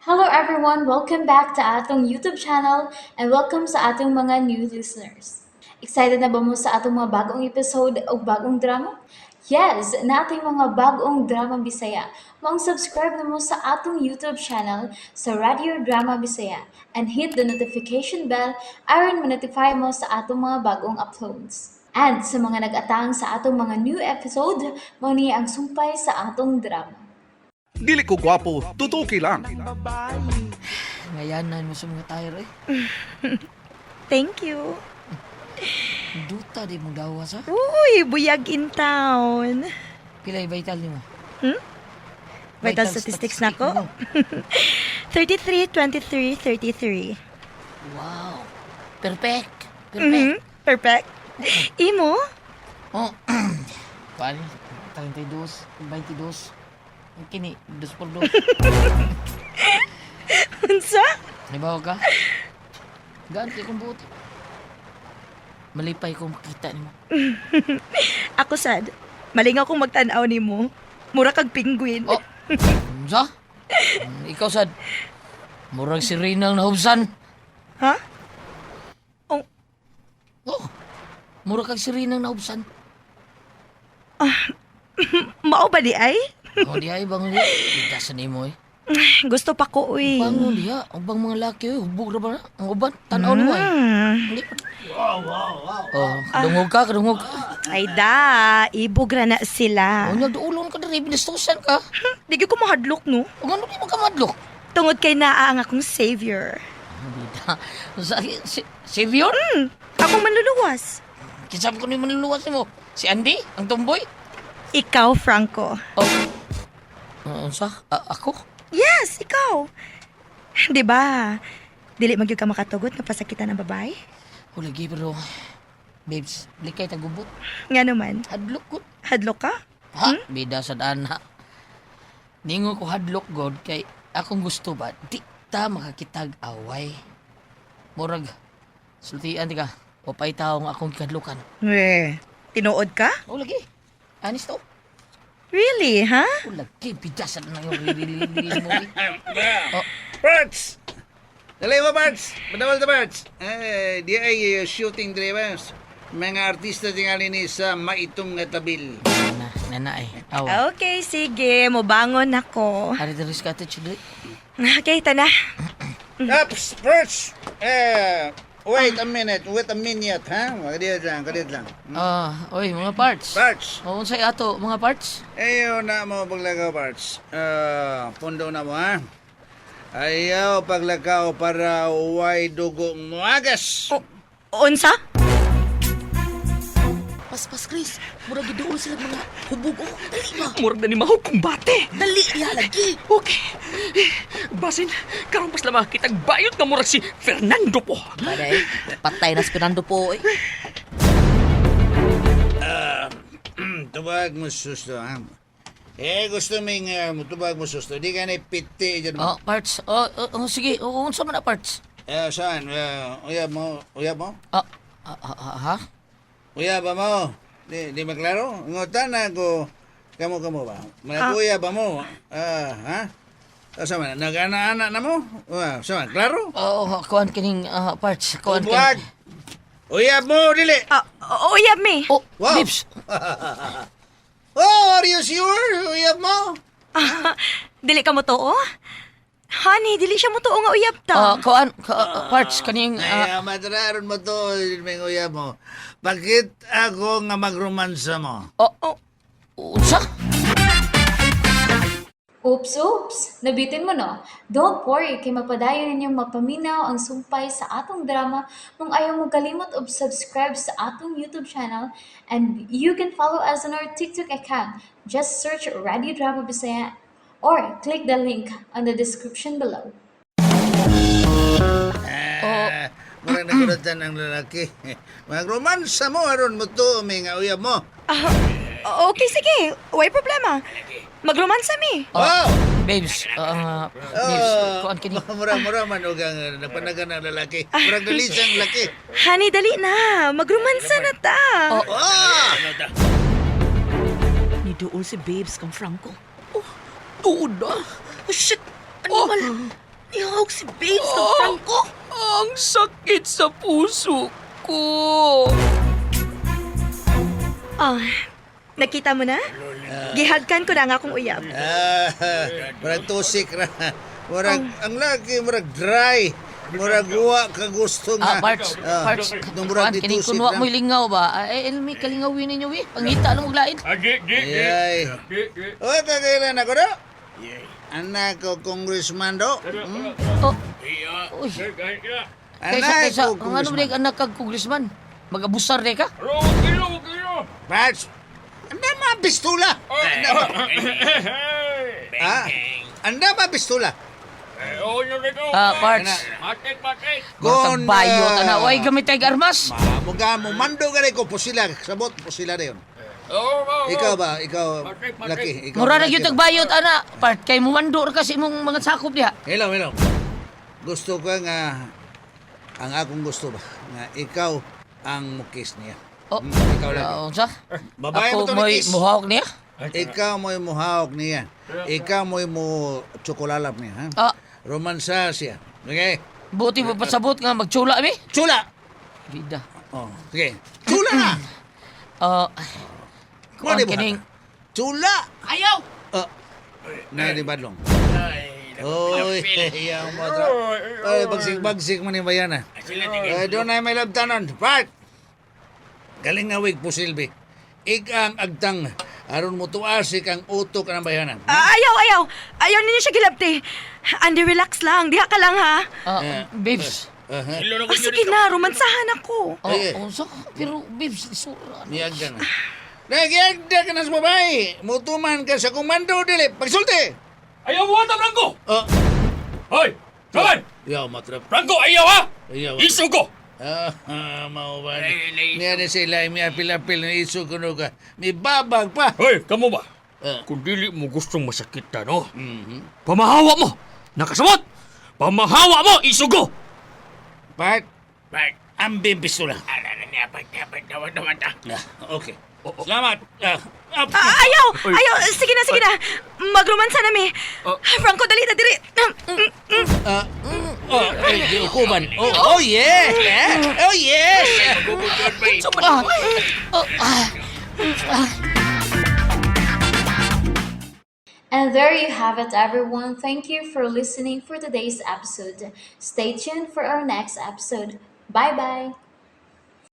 Hello everyone! Welcome back to atong YouTube channel and welcome sa atong mga new listeners. Excited na ba mo sa atong mga bagong episode o bagong drama? Yes, naa tay mga bagong drama Bisaya. Maong subscribe na mo sa atong YouTube channel sa Radio Drama Bisaya and hit the notification bell aron ma-notify mo sa atong mga bagong uploads. And sa mga nag-atang sa atong mga new episode, mao ni ang sumpay sa atong drama. Dili ko gwapo, tutuki lang. Ngayanan mo sa mga tire eh. Thank you. Duta di mong gawas ha. Uy, buyag in town. Pila vital nimo? Hmm? Vital statistics na ko? mo. 33, 23, 33. Wow. Perfect. Perfect. Perfect. Imo? Oh. Kuan, 32, 22. Ang kini, 2 por 2. Unsa? Halimbawa ka? Gaan kay kong buot. Malipay kong makita nimo. Ako sad. Malingaw kong magtan-aw nimo. Mura kag penguin. Oh. Unsa? Ikaw sad. Murag si Reynal nahubsan. Ha? Oh, Oh. Murag kag si Reynal nahubsan. Mao ba di ay? Oh, di ay bangon diha. Kita sa nimo eh. Gusto pa ko uy. Bangon diha, ang bang mga laki oy, hubog ra ba na? Ang uban, tan-aw nimo ay. Hindi. Oh, kadungog ka, kadungog ka. Ay da, ibog ra na sila. Oh, nagduulon ka diri, binastusan ka. Di gyud ko mahadlok no. Ug ano di mo ka madlok? Tungod kay naa ang akong savior. Bida. Sa si, savior? Akong manluluwas. Kinsa man kuno manluluwas nimo? Si Andy, ang tomboy? Ikaw, Franco. Oh. Unsa? Ako? Yes, ikaw. 'Di ba? Dili man gyud ka makatugot nga pasakitan ang babae? Oh, lagi pero babes, likay tagubot. Nga naman, Hadlok ko. hadlok ka? Ha? Bida sa daan ha. Ningo ko hadlok god kay akong gusto ba di ta makakitag away. Murag sultian di ka. Wapay taong akong kadlukan. Eh, tinuod ka? O lagi. Anis to. Really, ha? O lagi bida sa daan yung rilili mo. Eh. Oh, Parts! Dali mo, Parts! Madawal ta, Parts! Eh, di ay shooting drivers. Mga artista tingali ni sa maitom nga tabil. na, na na eh. Awa. Okay, sige, mobangon ako. Ari diri sa cottage dili. Okay, tana. Ups, Parts! Eh, wait a minute, wait a minute, ha? Kadiyot lang, kadiyot lang. Ah, oy mga parts. Parts! O unsay ato mga parts? Ayaw na mo paglakaw, Parts. Pundo na mo, ha? Ayaw paglakaw para way dugong muagas. O, unsa? Paspas, Chris. Murag giduol sila mga hubog. Oh, dali ba? Murag na ni Maho kumbate. Dali diha lagi. Okay. Basin, karon pas lamang kitag bayot nga murag si Fernando po. Patay. Patay na si Fernando po. Eh. Tubag mo susto, ha? Eh, gusto ming tubag mo susto. Di ka na piti dyan Oh, mo. parts. Oh, oh, oh, sige. O, unsa man na parts? Eh, saan? Eh, uyab mo? Uyab mo? Ah, ah, ah, ah, ha? Uyab ba mo? Di, di maklaro? Ngutan na ko. Kamo, kamo ba? Mga ba mo? Ah, ha? Ah, sama na? Nag-ana-ana na mo? Ah, sama, klaro? Oh, kuan kining parts. Kuan Tubag! kining. Uyab mo, dili! Ah, uyab mi. Oh, Wow. babes. Oh, are you sure? Uyab mo? Ah, dili ka mo tuo? Honey, dili siya mo tuo nga uyab ta. Ah, kuan parts kaning Ay, matraron mo to, may uyab mo. Bakit ako nga magromansa mo? Oh, oh. Unsa? Oops, oops! Nabitin mo no? Don't worry, kay mapadayon ninyong mapaminaw ang sumpay sa atong drama kung ayaw mo kalimot og subscribe sa atong YouTube channel and you can follow us on our TikTok account. Just search Radio Drama Bisaya or click the link on the description below. Eh, murag nagulatan ang lalaki. Magromansa mo, aron mo to, may nga uyab mo. Ah, okay, sige. Way problema. Magromansa mi. Oh, Wow! Babes, babes, kuan kini. Mura-mura man og ang nagpanagan ng lalaki. Murag dalisang laki. Honey, dali na. Magromansa na ta. Oh. Ah! Niduol si Babes kang Franco. Tuod na. Oh, shit! Animal! Nihawk si Babes ng Franco. Ang sakit sa puso ko. Oh, nakita mo na? Gihagkan ko na nga akong uyab. Ah, murag tusik ra. Murag, ang lagi, murag dry. Murag wa ka gusto Ah, nga. parts, Ah, parts. Nung murag Kuan, kining ditusik kunwa lang. mo'y lingaw ba? Ay, may kalingawin ninyo, eh. Pangita na mong lain. Ay. Oy, kagailan ako do. Anak ko, congressman do. Hmm? Oh. Uy, kaysa, Anak kaysa, ko, ang ano ba congressman. anak kag congressman? Mag-abusar di ka? Parts, anda mga pistula. Anda ba? Ah, anda ba pistula? Ah, parts. Kung bayo ah, na, oy, gamit tayong armas. Muga mo mando gani ko pusila, sabot pusila na yun. Ikaw ba? Ikaw, laki. Ikaw, Mura na laki gyud ba? tagbayot ana. Part kay muwando ra kasi imong mga sakop diha. Hello, hello. Gusto ko nga, ang akong gusto ba, nga ikaw ang mukis niya. Oh. Ikaw laki. Ah, unsa? Babae Ako mo to mo'y ni kiss. muhawak niya. Ikaw mo'y muhawak niya. Ikaw mo'y mo tsokolalap niya. Ha? Ah, Romansa siya. Okay? buti mo pasabot nga magtsula mi. Chula! Bida. Oh, sige. Chula na! Ah, Mo kuan di ba? kining Chula! Ayaw. Oh. Na di badlong. Oy, iyaw mo tra. Oy, bagsik-bagsik man ni bayana. Ay, doon ay may labtanon. Park! Galing nga wig pusilbi. Ikang agtang aron mo tuasik ang utok ng bayanan. Ah, ayaw, ayaw. Ayaw ninyo siya gilabti. Andy, relax lang. Diha ka lang, ha? Ah, babes. Ah, sige na, romansahan ako. Oh, Eh. unsa? Pero babes, isura. Niyagda na. Nagyagda ka na sa babae. Mutuman ka sa komando dili. Pagsulti! Ayaw mo ata, Franco! Oh, Hoy! Saban! yaw matrap. Franco, ayaw ha! Ayaw. Iso ko! Ah, mao ba ni? Niya ni sila, may apil-apil na iso kuno ka. May babag pa. Hoy, kamo ba? Ah. Kung dili mo gustong masakitan, no? Pamahawa mo! Nakasamot! Pamahawa mo! Isugo! Part. Part. Ambing pistola. Ah, okay. Salamat. Ah, ah, Ah, ayaw! Ayaw! Sige na, sige na. Magromansa na mi. Franco, dali na, diri. Ah, oh, ay, di ukuban. Oh, oh yes. Eh? Oh yes. Ah, oh, ah. And there you have it, everyone. Thank you for listening for today's episode. Stay tuned for our next episode. Bye bye.